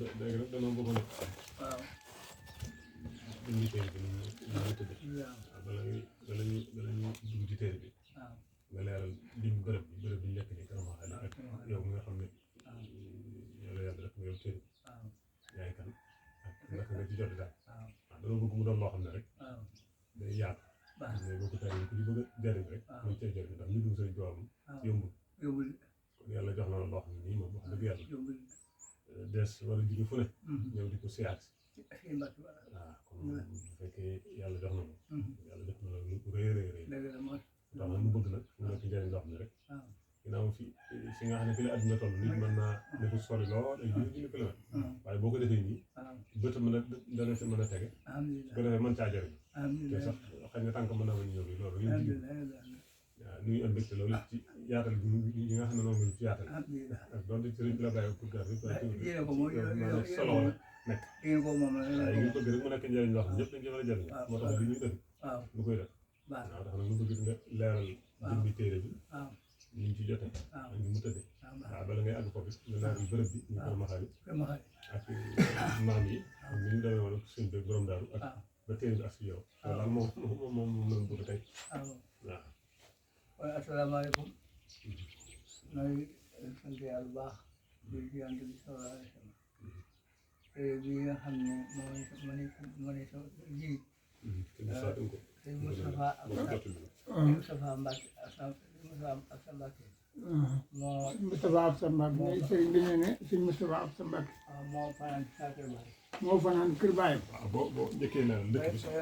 léegi rek dañoo bëggoon a waaw indi téere bi nu mu tëdd waaw bala ñuy dugg ci téere bi waaw nga leeral lim bërëb bi ñu nekk nii Kër Maxaali ak yow mi nga xam ne yow la yàlla def nga yow téere bi yaay kan ak naka nga ci jot daal waaw dañoo bëgg mu doon loo xam ne rek day yaatu mais boo ko tànnee ku ci bëgg a jëriñ rek muy cay jëriñ ndax mbindum Sëriñ Tuubaa moom yombul kon yàlla jox na la loo xam ne nii moom wax dëgg yàlla des war a jóge fu ne ñëw di ko siyaat waaw kon bu fekkee yàlla jox na ma yàlla def na la lu rëy a rëy ndax nag mu bëgg nag mu nekk njëriñ loo xam ne rek ginnaaw fi nga xam ne fi la àdduna toll nit mën naa ne ko sori lool ay junni kilomètre waaye boo ko defee nii bët mën a dana ci mën a tege su ko defee mën caa jëriñ te sax xëy na tànk mën naa bañ a ñëw bi loolu lañ ci waaw nuyu am mbégte loolu ci yaatal bi yi nga xam ne noonu lañ ci yaatal ak doon di sëriñ bi la bàyyi pour gar bi solo la nekk waaye ngir bëgg rek mu nekk njëriñ loo xam ne ñëpp dañ ci war a jëriñ moo tax li ñuy def lu koy def waaw tax nag mu bëgg nga leeral jëmmi téere bi ni ñu ci jote ak ni mu tëddee waaw bala ngay àgg foofu nga leeral bërëb bi ñu Kër Maxaali ak maam yi ni ñu demee woon ak sëñ bi borom daaru ak ba téere bi ak si yow daal moom lañ bëgg tey waaw waaye asalaamaaleykum nooy sant yàlla bu baax di yant bi sallallahu alayhi wa sallam téere bi nga xam ne moo ne sa ji sëñ Moustapha Mbacke Absa Mbacke Moustapha Absa Mbacke sëriñ bi ne sëñ Moustapha Absa Mbacke moo fanaan ci saa kër baay moo fanaan kër baay waaw boo njëkkee na dëkk bi sax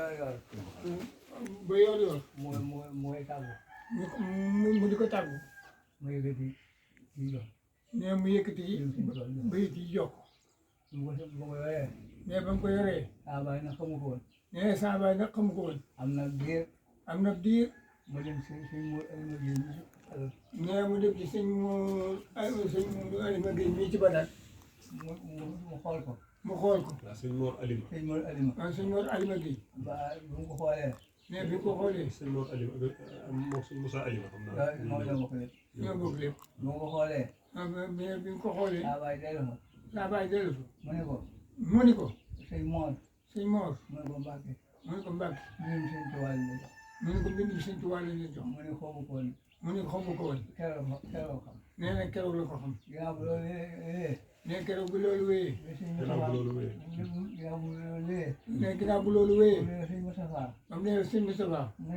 ba yor mooy tàggu mu di ko tàggu mu yëkkati ci jox ne mu yëkkati bayit yi jox mu ko yoree ne ba mu ko yoree saa baay nag xamu ko woon ne saa baay nag xamu ko woon am na diir mu dem sëñ mu dem ci sëñ mu Alima Gueye mii ci Badar mu xool ko mu xool ko waaw sëñ Mor Alima waaw sëñ Mor Alima Gueye ba bu mu ko xoolee ne bi ko xoolee sëñ Mor Alima moom sëñ Moussa Alima xam naa moo ñoo bokk lépp ñoo bokk lépp bu mu ko xoolee bi mu ko xoolee saa baay dellu fa saa baay dellu fa mu ne ko sëñ Mor mu ne ko Mbacke mu ne ko Mbacke mbirum sëñ Tuubaa la jox mu ne ko mbindum sëñ Tuubaa la jox mu ne xamu ko woon mu ne xamu ko woon keroog xam nee na keroog la ko xam ginnaaw bu loolu wéyee ne keroog bu loolu wéyee ginnaaw bu loolu wéyee ne ginnaaw bu loolu wéyee sëñ Moustapha am ne sëñ Moustapha mu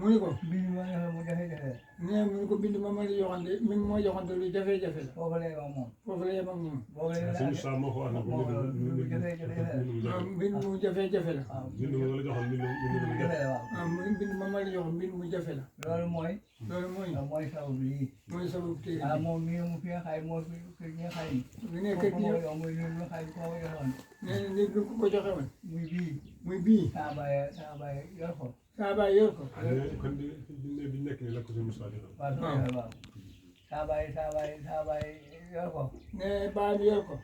ne ko bind ma ne mu jafe-jafe ne mu ne ko bind ma ma la joxante mi moo joxante lu jafe-jafe la foofu la yem ak moom foofu la yem ak moom sëñ Moussa moo ko wax na ko mbind mu jafe-jafe la mbind mu la joxoon mbind mu jafe waaw mbind ma ma la joxoon mbind mu jafe la loolu mooy sababu lii mooy sababu téere moom mii mu fi nga xay moo fi nga xay bi ne kër gi yow muy li nga xay ko joxoon nee na ni ko joxe woon muy bii saa baay yor ko saa baay yor ko kon bi nekk ni la ko sëñ Moussa joxoon waaw saa baay yor ko ne baay bi yor ko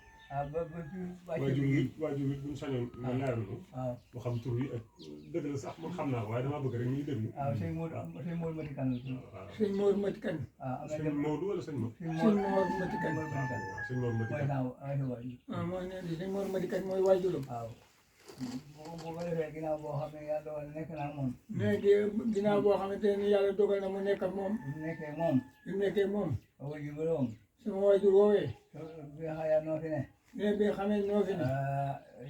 waajur bi buñ sañoon nga leeral ko mu xam tur yi ak dëgg la sax man xam naa ko waaye damaa bëgg rek ñuy déglu sëñ Modou Mati Kan sëñ Modou Mati Kan sëñ Modou wala sëñ Modou sëñ Modou Mati Kan sëñ Modou Mati Kan mooy ne sëñ Modou Mati Kan mooy waajuram bu ko defee ginnaaw boo xam ne yàlla dogal nekk naa moom ne ginnaaw boo xamante ne yàlla dogal na mu nekk ak moom bi mu nekkee moom sama waajur woowee bi nga xam yaa noo fi ne ne bi nga xamee noo fi ne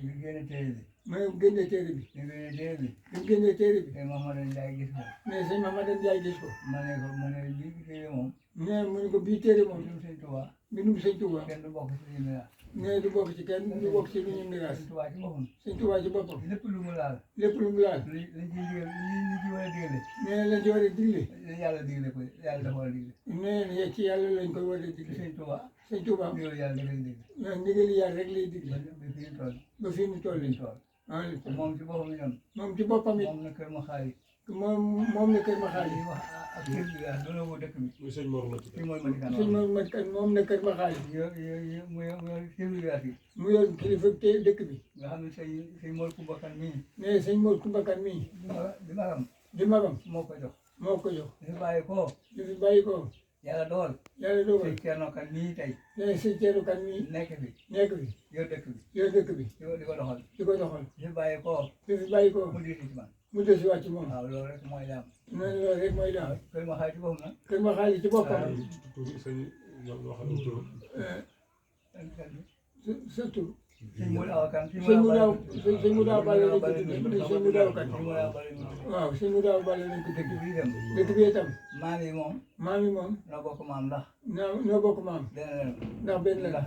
ñu génne téere bi ma génne téere bi ñu génne téere bi ñu génne téere bi te Mamadou Ndiaye gis ko ne sëñ Mamadou Ndiaye gis ko ma ne bii téere moom ne mu ne ko bii téere moom mbindum sëñ Tuubaa mbindum sëñ Tuubaa kenn du bokk ci miraas ne du bokk ci kenn du bokk ci lu ñu miraas sëñ Tuubaa ci boppam sëñ Tuubaa ci boppam lépp lu mu laal lépp lu mu laal lañ ciy digal li ci war a digle ne lañ ci war a digle yàlla digle ko yàlla dafa war a digle ne ci yàlla lañ koy war a digle sëñ Tuubaa sëñ Tuubaa ndigal yàlla dafay digle ndigal yàlla rek lay digle ba fii ñu toll ba fii ñu toll moom ci boppam itam moom ci boppam it moom na kër ma xaali moom na kër ma xaali wax ak kër bi daal doona woo dëkk bi muy sëñ Mor Mati sëñ Mor Mati Kan sëñ Mor Mati Kan moom na kër ma xaali mu yor chef de village bi mu yor kilifa dëkk bi nga xam ne sëñ Mor Kumba Kan mii ne sëñ Mor Kumba Kan mii di magam di magam moo ko jox moo ko jox di fi bàyyi ko di fi bàyyi ko yàlla dogal sëñ Thierno Kane nii tey sëñ Thierno Kane mii nekk fi nekk fi yor dëkk bi yor dëkk bi di ko doxal di ko doxal di bàyyi ko di fi bàyyi ko mu di ci man mu desiwaat ci moom waaw loolu rek mooy daam noonu loolu rek mooy daal kër ma xaar ci boppam nag kër ma xaalis ci boppam sëñ waxal turam surtout sëñ Mourou Awa Kane sëñ mu daaw bale lañ ko tuddee sëñ mu daaw kan sëñ Mourou Awa Bale waaw sëñ mu daaw bale lañ ko dëkk tuddee bii dem dëkk bi itam maam yi moom maam yi moom noo bokk maam ndax ñoo bokk maam benn ndax benn la ndax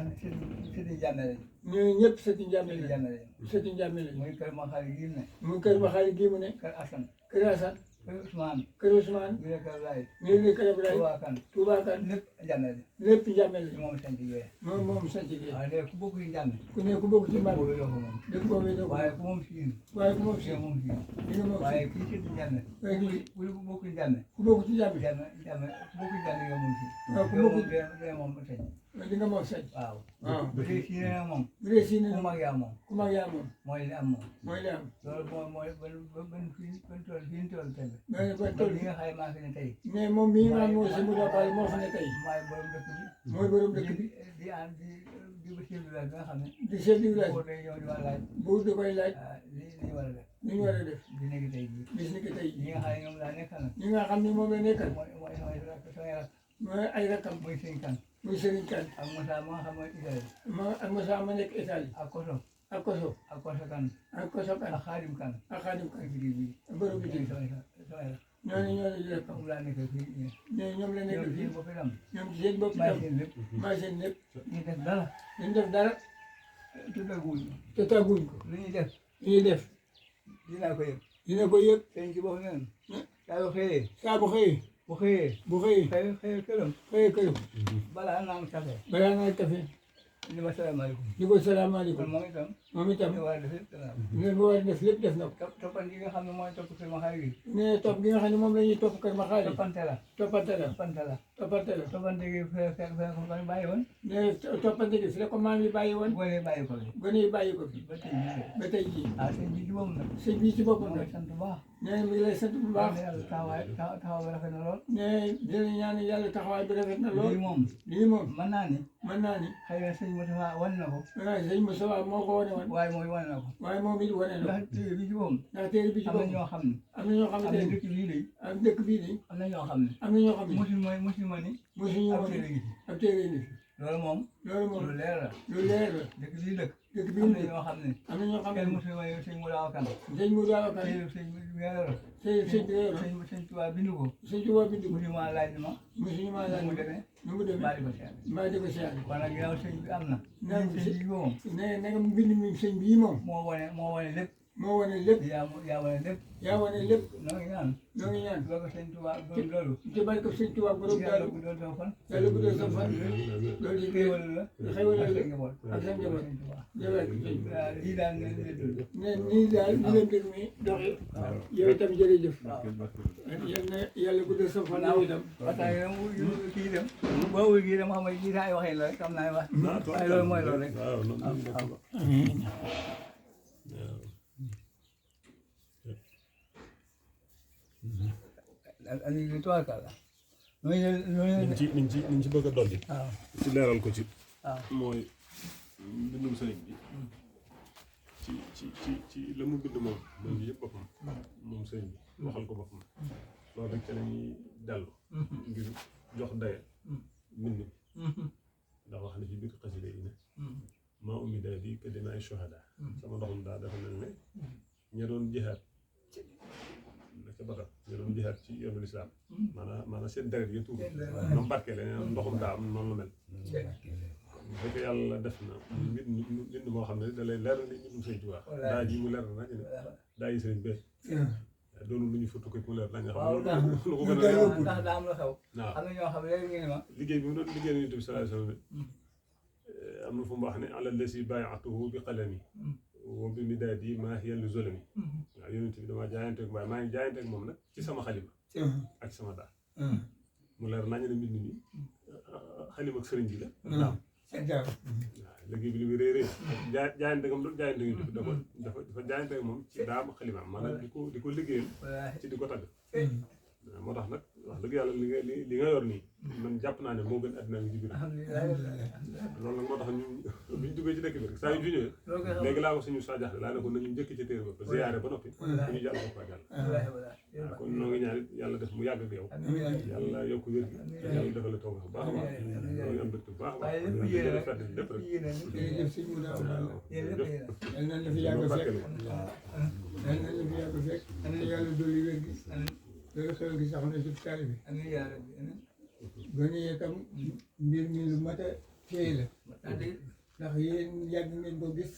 sëti jàmme lañ ñooñu ñëpp sëti njàmme sëti lañ jàmme lañ sëti njàmme lañ muy kër ma xaar yi ne mu kër ma xaalis gii mu ne kër Assane kër Assane kër Ousmane kër Ousmane ñu ne kër Laye ñu ne kër Abdoulaye Touba Kane Touba Kane lépp jàmme lañ lépp njàmme ci lañ moom sant yooyu moom sant gi waaye léegi ku bokk ci jàmme ku ne ku bokk ci mbar boobu doo ko moom dëkk boobu doo ko waaye ku moom siin waaye ku moom si moom siin di nga moom waaye si kii sëti jàmme waaye kii ku bokk ci jàmme ku bokk ci jàmm jàmme ku bokk ci jàmme yow moom siin waaw ku yow bokk moom dee moom ba tey di nga moom sañ waaw waaw bu dee siin nag moom bu dee si ne ku mag yaa moom ku mag yaa moom mooy li am moom mooy li am loolu mooy ban fii ban tool fii ñu toll tey mais ba tool toll bi nga xam ne maa fi ne tey mais moom mii nga xam moo si mu daaw bale moo fi ne tey maay borom dëkk bi mooy borom dëkk bi di ba chef de village bi nga xam ne di chef du village boo day ñëw di ma laaj buur di koy laaj li war a def ni ñu war a def di nekk tey jii bis ni ki tey ñi nga xam ne ñoom laa nekkal nag ñi nga xam ni moom la nekkal mooy samay rak mooy ay rakkam muy sëñ kan muy Serigne Kane ak Moussa ma nga xam mooy Italie ak Moussa ma nekk Italie ak Koso ak Koso ak Koso kan ak Koso Kane ak Xaadim kan ak Khadim ak Kane Bidi bi borom bi ñooy di samay rak ñoo la di rakkam moom laa nekkal fii ñoom la nekkal fii ñoom bopp itam ñoom ci seen bopp maay itam seen lépp maa seen lépp ñu def dara duñ def dara tuddaguñ te tàgguñ ko lu ñuy def li ñuy def dinaa ko yëg dina ko yëg sëñ ci bopp neen saa yu xëyee saa bu xëyee bu xëyee bu xëyee xëy këram xëyee këram balaa naan café balaa nga café ni ma salaamaaleykum di ko kon salaamaaleykum moom itam moom itam li war a def yëpp dana am ngeen war a def lépp def na ko toppan gi nga xam ne mooy topp kër ma xaar gi ne topp gi nga xam ne moom la ñuy topp kër ma xaali toppante la toppante la toppante la toppante la toppante gi fee ko bañ bàyyi woon ne toppante gi fi la ko maam yi bàyyi woon boo nee bàyyi ko fi gone yi bàyyi ko fi ba tey jii de ba tey jii ah sëñ bi ci moom nag sëñ bi ci boppam mooy nag sant bu baax nee na mi ngi lay sant bu baax yàlla taxawaay bi rafet na lool ne dina ñaan yàlla taxawaay bi rafet na lool lii moom lii moom mën naa ni mën naa ni xëy na sëñ Moussa wan na ko waaye sëñ Moussa moo ko wane woon waaye mooy wan na ko waaye moom it wane na ko ndax téere bi ci moom ndax téere bi ci am na boppam ñoo xam ne am na ñoo xam am ne na dëkk bii de ak dëkk bii de am na ñoo xam ne am na ñoo xam ne musulma ni mosuñu ab woon téere gi ab téere ngi fi loolu moom loolu moom lu leer la lu leer la dëkk bii dëkk dëkk am bii na de ñoo xam ne am na ñoo xam kenn ne musulma yow sëñ Mourao Kane sëñ mu daaw kan téere sëñ bi nga yor sëñ bi yor sëñ Tuubaa bindu ko sëñ Tuubaa bind ko musulma laaj ma mosuñu maa laaj mu demee nu mu demee mbaa di ko seet mbaa di ko siyaare kon nag ginnaaw sëñ bi am na Naam, sëñ bi moom ne nga bind mi sëñ bii moom moo wane lépp moo wane lépp yaa wane lépp yaa wane lépp noo ngi ñaan ñoo ngi ñaan loolu sëñ Tuubaa borom loolu ci barke sëñ Tuubaa borom yàlla daal guddal sa fan yàlla guddal sa fan loolu di xéewal la xéewal la ak sa njaboot ak sa njaboot sëñ Tuubaa jëwal sëñ waaw lii daal ngeen di dund ne nii daal ni la mbir mi doxee yow itam jërëjëf yal na yàlla guddal sa fan yow itam waxtaan yi moom kii dem boobu kii dem xam nga kii ay waxee la rek xam naa wax waaye loolu mooy loolu rek waaw noonu ak li tubaarkàlla noonu niñ ci bëgg a dolli waaw ci leeral ko ci waaw mooy mbindum sëriñ bi ci la mu bind moom loolu yëpp boppam moom sëriñ bi waxal ko boppam loolu rek ci la ñuy dellu ngir jox daye mbind mi ndax wax na ci biir xasida yi ne maa ummi daa bi que dina ay shuhada sama ndoxum daa dafa mel ne ña doon jihaat ca Badar ña doon jihaat ci yoonu lislaam maanaam seen deret yi tuur ñoom barke la neen ndoxum daa am noonu la mel bu fekkee yàlla def na mbind moo xam ne da lay leer ni mbindum sëñ Tuubaa daa ji mu leer na ne daa yi sëriñ bee doonu lu ñu foto ko mu leer na nga xam ne lu ko gën a ndax daa am lu xew waaw am na ñoo xam ne léegi ngeen ma liggéey bi mu doon liggéey na Yonent bi sallallahu alayhi wa sallam am na fu mu wax ne ala lasi baayatuhu bi qalami wa bi midaadi maa hiya li zolami waaw Yonent bi damaa jaayante ak maa ngi jaayante ak moom nag ci sama xalima ak sama daal mu leer nañu ne mbind mi xalima ak sëriñ bi la waaw liggéey bi li muy rëy rëy jaayante ak moom doon jaayante ak dafa jaayante ak moom ci daam xalimaam maanaam di ko liggéeyal ci di ko tagg moo tax nag wax dëgg yàlla li nga yor nii man jàpp naa ne moo gën àddina ngi ci biir loolu nag moo tax ñu bi ñu duggee ci dëkk bi rek saa yu fi ñëwee léegi laa ko suñu saa jaxle laa ne ko nañu njëkk ci téere ba ziyaare ba noppi ñu jàll ko fa jàll waaw kon noo ngi ñaan it yàlla def mu yàgg ak yow yàlla yokk wér gi yàlla defal la taw bu baax a baax ñoo ngi am dëkk bu baax a baax yéen fedd lépp rek jërëjëf sëñ Moussa yal na la fi yàgg fekk yal na la fi yàgg fekk yal na yàlla dolli wér gi loolu xew gi sax na ci taali bi gone yi itam mbir mi lu mat a téye la ndax yéen yàgg ngeen ko gis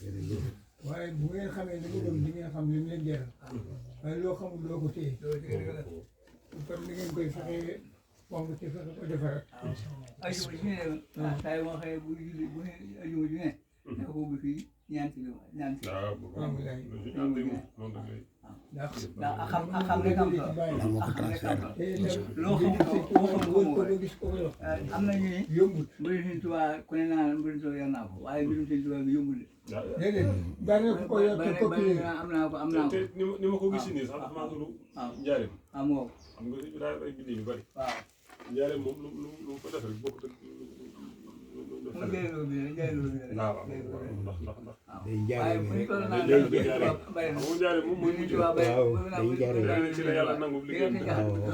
waaye bu ngeen xamee li mu doon di ngeen xam li mu leen jaral waaye loo xamul doo ko téye kon ni ngeen koy fexee fonk te fexe ko defaraat ajuma ji ne saa yu ma xëyee bu julli bu ne ajuma ji ne ne ko ubbi fii ñaan si ñaan si ndax xam rek am solo loo xamul ko gis ko wax am na ñu ne yombut mbirum Sëñ Tuubaa ku ne naa mbirum Sëñ Tuubaa yor naa ko waaye mbirum Sëñ Tuubaa bi yombul déedéet bari na ko yor te copie am naa ko te ni ma ko gis nii sax dafa maa ngi njaareem moo xam nga suñu daal ay bindi yu bari waaw njaareem moom lu ko def rek bokkut ak mu jaayaloo bi rek jaayaloo bi rek waaw ndax waaye bu ñu toll naa mu njaareem moom mooy mujj ci la yàlla nangu liggéey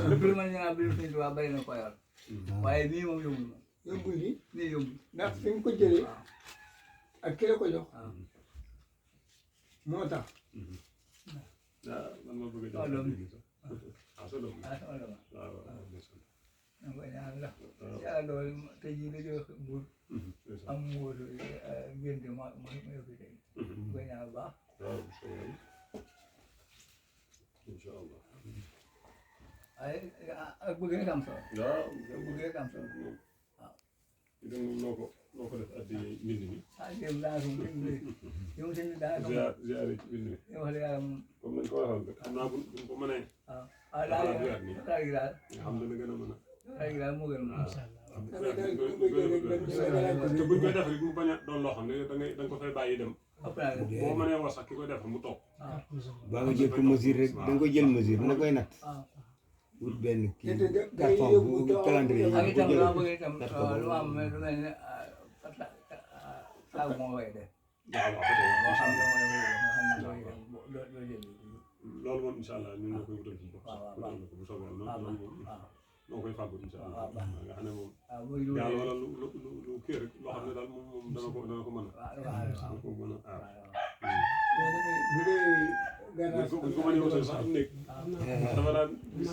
lépp lu ma ñu naan mbirum Sëñ Tuubaa bari na ko yor waaye nii moom yombul yombul ni nii yombul ndax fi nga ko jëlee ak ki la ko jox moo tax man ma bëgg a jox na koy ñaan la yàlla dool tey jii la jox buur am muur ngénte ma yokki tey koy ñaan bu baax incha allah waaye ak bëgg rek am solo bëgg rek am solo waaw itam noo ko def addi mbind mi jéem daa ko yow sëñ bi daa ko ziare ci mbind mi wax dëgg yàlla moom comme nañ ko waxoon rek xam naa buñ ko mënee waaw daal gi daal nga xam ne la gën a mën a daal gi daal moo gën te buñ koy def rek mu bañ a doon loo xam ne da nga ko fay bàyyi dem boo mënee wax sax ki koy def mu toog baa nga jël ko mesure rek da nga koy jël mesure na koy natt wut benn kii carton bu calendrier ak yi itam ko dama jël bëgg itam lu ma am lu mel ne saabu moo koy def moo xam ne mooy doo jël loolu moom incha allah ñun ñoo koy wutal suñu bopp wutal na ko bu soobee noonu moom noo koy fàggu incha allah nga xam ne moom daal wala lu kii rek loo xam ne daal moom dana ko mën a bu dee garage buñ ko mënee wutal sax am néeg dama daan gis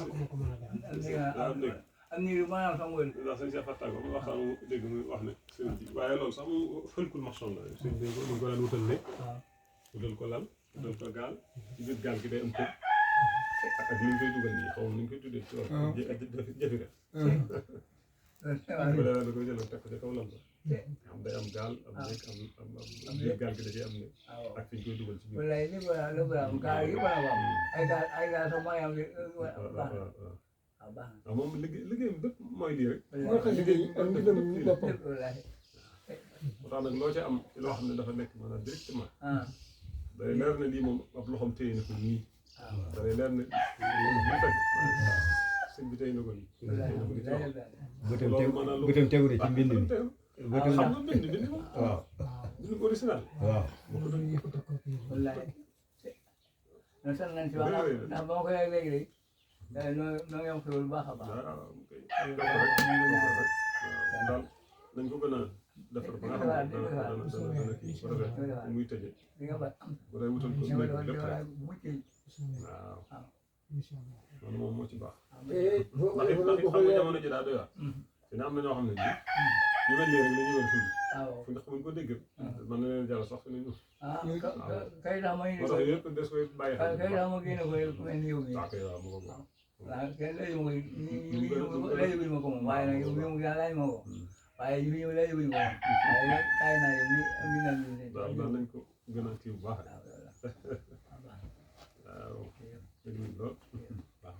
am néeg am nii maanaam sax mooy ndax sëñ Cheikh Fatta ko waxtaan mu dégg mu wax ne sëriñ bi waaye loolu sax mu fëlkul maxson la sëñ bi mu ko daan wutal néeg wutal ko lal wutal ko gaal ci biir gaal gi day am kër ak li ñu koy dugal nii xaw ma nu ñu koy tuddee ci wàllu jëfi rek da koy jël teg ko ci kaw lal ba am day am gaal am néeg am biir gaal gi da ciy am ne ak fi ñu koy dugal ci biir wallaay li ko am gaal yi ko am ay gaal sax mooy am waaw moom liggéeyam bépp mooy lii rek moo tax liggéey ak mbindam ñu boppam moo tax nag loo ci am ci loo xam ne dafa nekk maanaam directement day leer ne lii moom ab loxoom téye na ko nii day leer ne lii fekk sëñ bi téye na ko nii bëtam tegu na ci mbind mi xam nga bind moom waaw bind original waaw wallaay non sant nañ si wax ndax ba ma koy léegi noo ngi am xéwal bu baax a baax daal nañ ko gën a defar ba nga xam ne dana kii bu defee muy tëjee di nga ba bu dee wutal ko lépp rek waaw waaw loolu moom moo ci baax te ndax it xam nga jamono ji daa doy waar te am na ñoo xam ne nii ñu mel nii rek la ñu mel fii fu ñu xamuñ ko dégg mën na leen jàll sax fi ñu kay tax ma moo tax yëpp des koy bàyyi xel kay tax ma génne ko ku mel ni yow mi waaw kay waaw mu ko waaw kenn léegi ma ko moom waaye nag yow mi laaj ma ko waaye ñu léegi ma ko moom waaye nag kaay naa yow mi na daal nañ ko gën a kii bu baax waaw dégg nañ lool waaw